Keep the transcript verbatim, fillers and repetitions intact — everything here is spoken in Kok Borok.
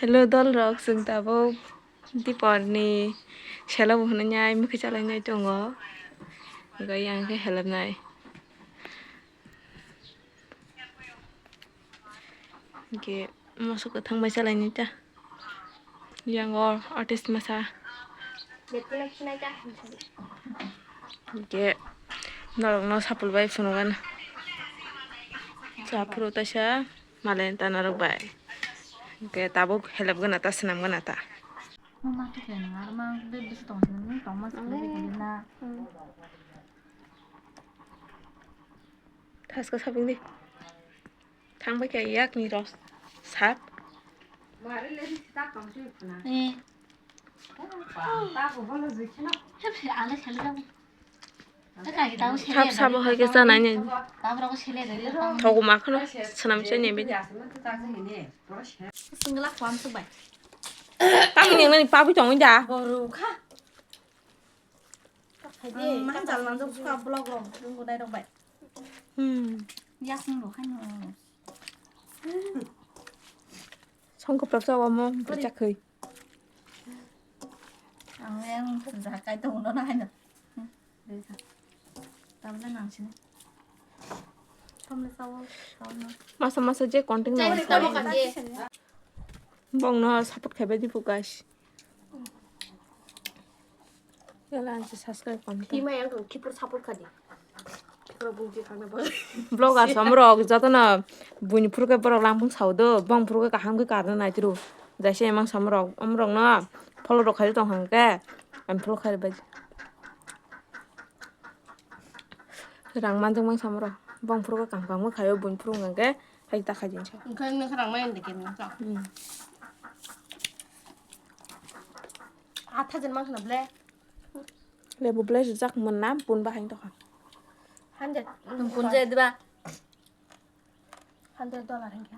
Hello dol rok, chwng tabuk Dipor ni selo bo hwnwi ai mukhi chalai nai tongo. Hwnkhe yang khe helep nai. Hwnkhe moso kwthang bai chalai nai ta. Yang o artist masa. Hwnkhe norok no sapul bai phunukgana. Cha phuru taisa. Malai tana rok bai. Hwnkhe tabuk helep gana ta, swnam gana ta. Mama khe khe nang arma be bisi tong sini tong mas khe khe na. Thaska saping di. Thang bai khe yak ni ros sap. Eh. Sab sabo hai khe chanai ni. Thogo ma kheno swnam se ni bini. Tamo ni nani pabi tong da. Hmm. Songkho prapsa wamo bwchak khoi. Ang yang jakai tong no na haino. Tamle nang sini. Tamle sawo, sawo. Masa masa je content nang. Bong no support khaibai di guys. Yala ang subscribe khamdi. Hima yang tong kipur support khadi. Vlogger somrok jotono buini phuru khe borok langphang sao do, bong phuru khe kaham khe karna nai tru. Jaisa emang somrok, omrok no follow rok khai tong hang khe, ang follow khai bai. Rang manjak mang somrok, bong phuru khe kaham kaham khe khaio, buini phuru hang khe hai ta khai jinsa. Engkhe nang rang mai ande khe nang. Hmm. Atha jen mang khna ble. Lebu belai rijak mwnna bun bahai tokha. Hundred. Bun je diba? Hundred dollar hingkha.